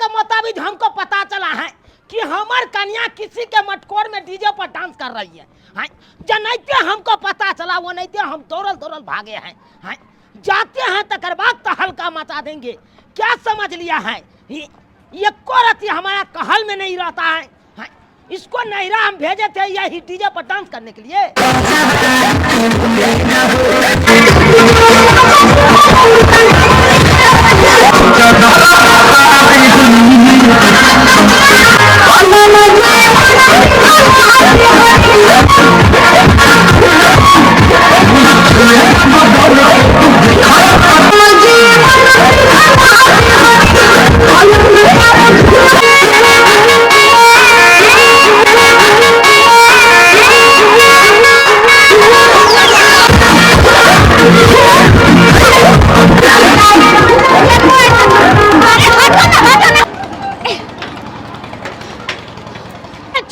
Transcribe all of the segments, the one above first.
के मुताबिक हमको पता चला है कि हमार कन्या किसी के मटकोर में डीजे पर डांस कर रही है। हाँ, जनैते हमको पता चला वो नैते हम दौड़ल दौड़ल भागे हैं। हाँ, जाते हैं तकर बाद तो हल्का मचा देंगे। क्या समझ लिया है, ये को रति हमारा कहल में नहीं रहता है। हाँ, इसको नैरा हम भेजे थे यही डीजे पर डांस करने के लिए।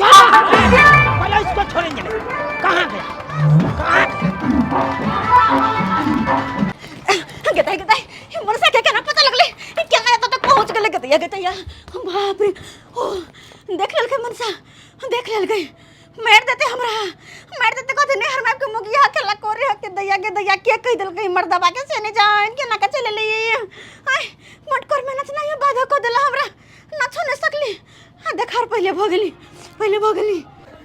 पहले इसको छोड़ेंगे नहीं। कहाँ गया, कहाँ गया? गताई गताई मनसा के केना पता लगले केना एतऽ तक पहुँच गेलै। गतैया गतैया, बाप रे, ओ देख लेलकै मनसा, देख लेलकै, मारि देतै हमरा, मारि देतै। कहतै नैहर में आबि के मुगिया खेला करे हके। दैया गे दैया, के कहि देलकै मर्दबा के से नहि जान केना के चलि एलै। आइ मटकोर में नचनाइयो बाधा कऽ देला हमरा, नचो नहि सकली। आ देखार पहिले भऽ गेली, पहिले भऽ गेली।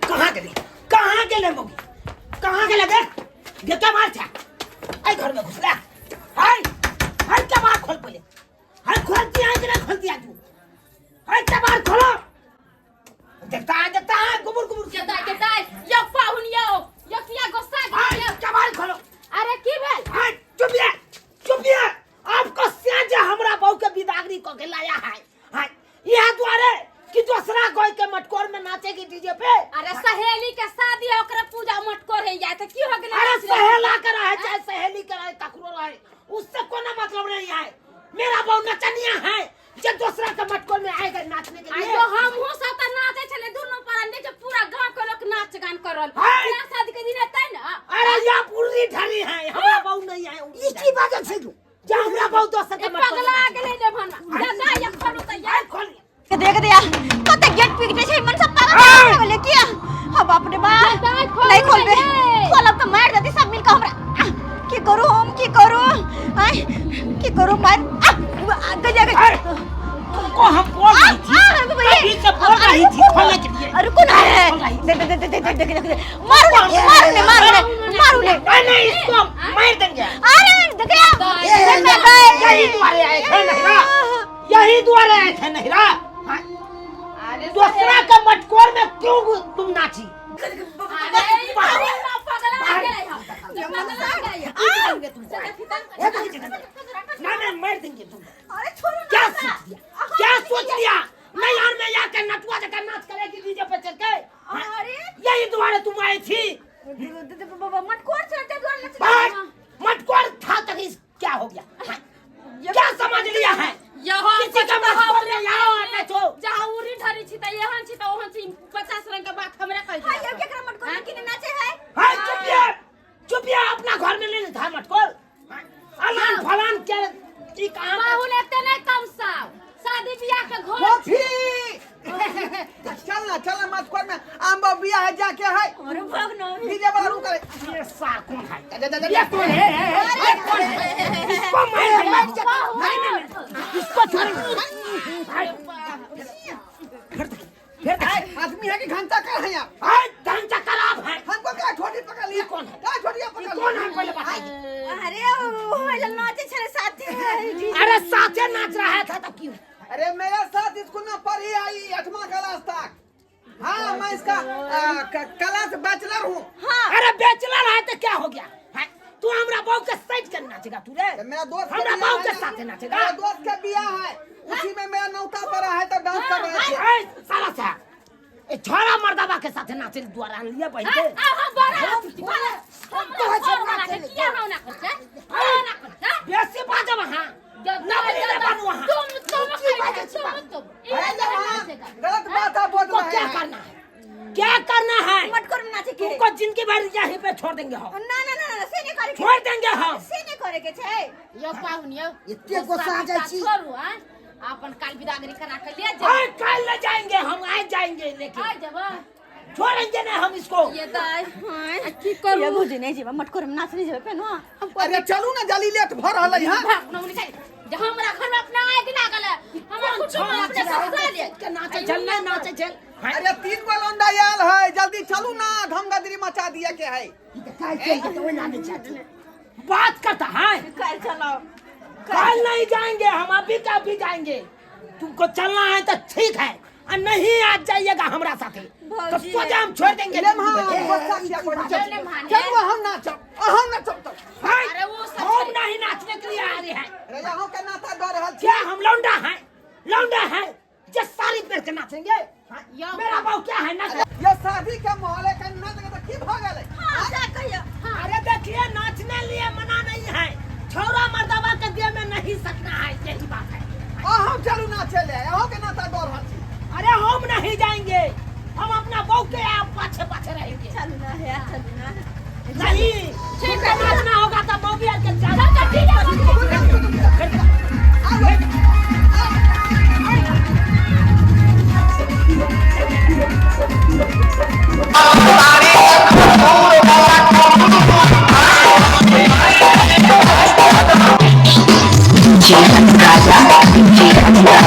कहाँ गेली, कहाँ गेले मौगी, कहाँ गेले? देख गेटा मार छा, आई घर में घुसला। हाय हाय, क्या बात खोल पहले, हाय खोलती है कि नहीं खोलती है तू? हाय क्या बात खोलो, देखता है देखता है गुबुर गुबुर। गेदाइ गेदाइ यौ पाहुन यौ, यौ किया गुस्सा हाय गेल यौ? क्या बात खोलो। अरे की भेल? हाय चुप ये, चुप ये, आपको से हमरा बहू के बिदागरी को के लाया है। हाय यह द्वारे कि दूसरा कोई के मटकोर में नाचेगी डीजे पे। अरे सहेली के शादी है, ओकरा पूजा मटकोर है जाए त की हो गेलै? अरे सहेला के रहे चाहे सहेली के रहे, ककरो रहे, उससे कोनो मतलब नहीं है। मेरा बहू नचनिया है जे दूसरा के मटकोर में आएगा नाचने के लिए। आइयो हमहू सब त नाचे छले दुनू परान, देख पूरा गांव के लोग नाच गान करल। हाय! बियाह शादी के दिन हेतै न। अरे या पूरी ढली है, हमरा बहू नहीं है। ई की बाजै छै तू? जा हमरा बहू दोसर के ए मटकोर में पगला नाचे। गेलै रे भनवा। दादा ये खोलू त हाय खोल। के देख दिया कते गेट पीटे छै मन सब पागल हो गेलै किया? हा बाप रे बाप, दादा खोलू नहीं खोलबे, रे। खोलब त मार देती सब मिलके हमरा। आह, की करू हम, की करू, आय की करू, मार आह, गजा गजा। हाय, तुमको हम बोल रही थी, तभी से बोल रही थी खोलने के लिए। अरे रुको ना, दे दे दे दे दे दे दे दे, मारू ने मारू ने मारू ने मारू ने। नहीं नहीं, इसको हम मार देंगे। अरे देखिया यही द्वारे आए थे नहिरा, यही द्वारे आए थे नहिरा। हाँ, अरे दूसरा के मटकोर में क्यों तुम नाची? अरे ई पगला पगला गेलै हम। पगला गेलै हम। देंगे तुमको। ना ना, मार देंगे तुमको। अरे छोड़ो ना। क्या सोच लिया, क्या सोच लिया? नैहर में जाकर नटुआ जगह नाच करेगी डीजे पे चढ़ के। हाँ, अरे यही द्वारे तुम आई थी। मटकोर से द्वारे नच। बस मटकोर था तक इस क्या हो गया? हाँ, क्या समझ लिया है? यहो किसी का मटकोर में आओ और नाचो। जहाँ उरी ढरी छी त एहन छी त ओहन छी, 50 रंग के बात हमरा कहि हाय देलक। यो केकरा मटकोर में किने नाचे है? हाय चुप ये, चुप ये, अपना घर में नहीं था मटकोर। हाँ, अलान फलान के ई कहाँ के- पाहुन एते नहि तमसाउ, शादी बियाह के घर। फोफी, चल ना चल ना, मटकोर में आम बाबू बियाह है जाके है। अरे भाग ना। डीजे वाला रुक रे। ये सार कौन है? जा जा जा। ये कौन है? ये कौन है? इसको मार देंगे। नहीं नहीं नहीं, इसको छोड़ेंगे। हाय, फिर देख, फिर देख। आदमी है कि घंटा कर है यहाँ? हाय, धन चक्कर आप है। हमको क्या छोटी पकड़ लिया? कौन है? क्या छोटी पकड़ ये लिया? कौन है पहले बताइए। अरे ओ नाचे छले साथे। अरे साथे नाच रहा था तो क्यों? अरे मेरे साथ स्कूल में पढ़ी आई 8वां क्लास तक। हाँ मैं इसका क्लास बैचलर हूँ। हाँ अरे बैचलर है तो क्या हो गया? हाँ, तू हमरा बहू के साइड के नाचेगा तू रे? तो मेरा दोस्त के हमरा बियाह बहू है के ना। साथे नाचेगा। मेरा दोस्त के बियाह है, उसी में मेरा नौका पड़ा है तो डांस कर रहे थे। ए, साला सा ए छोरा मर्दाबा के साथे नाचे द्वारा लिया बहन के। आ हम बड़ा बड़ा हमरा घर वाला के किया ना ना करछे, किया ना करछे? बेसी बाजब हां, नबरी ने बनू हां। तुम तुम तुम तुम अरे जवान, गलत बात आप बोल तुमको रहे क्या हैं। करना है, क्या करना है? मटकोर में नाचे के तुमको जिंदगी भर यहीं पे छोड़ देंगे हम। ना ना ना ना, से नहीं करे के। छोड़ देंगे हम। से नहीं करे के छै। यो पाहुन यो एते गुस्सा आ जाइ छी। छोड़ू। आ अपन काल बिदागरी करा के ले आज जेबै। कल ले जाएंगे हम, आज जाएंगे लेके। आ जेबै। छोड़ेंगे नहीं हम इसको। ये दाइ हाँ की करू? ये भौजी नहीं जेबै मटकोर में नाच नहीं जेबै पेनो। अरे चलू ना, जल्दी लेट भ रहलै हँ। भाग नौनी छै जे हमरा घर में अपना आगि लागल है, हमर कुटुम्ब अपने ससुराल है। के नाचे चल ना, नाचे चल। अरे 3 गो लौंडा आयल है, जल्दी चलू ना, धमगदरी मचा दिया के है। बात करता है। काल्हि चलो। कल नहीं जाएंगे हम, अभी का अभी जाएंगे। तुमको चलना है तो ठीक है और नहीं आज जाइएगा हमरा साथे तो भौजी। सोचा हम छोड़ देंगे। ले हाँ, गुस्सा किया कोई ना। चल भाने। चलू हम नाचब, अहाँ नाचब तो। हाय, अरे वो सब हम नहीं नाचने के लिए आ रहे हैं। अरे अहाँ के नाता दऽ रहल छी। क्या हम लौंडा हैं? लौंडा हैं जे साड़ी पहन के नाचेंगे? हाँ, यो। मेरा बाबू क्या है नाच। ये शादी के माहौल है, कहीं नाच तो की भ गेलै? हाँ जा कहियो। अरे देखिए, नाचने लिए मना नहीं है, छोरा मर्दाबा के देह में नहीं सकना है, यही बात है। अहाँ चलू नाचे ले, अहाँ के नाता दऽ रहल छी। अरे हम नहीं जाएंगे, हम अपना बहू के आप पाछे पाछे रहेंगे। चलू ना है, चलू ना। नहीं, ठीक है, नाचना होगा तो बहू भी के चल। DJ Raja, DJ Raja.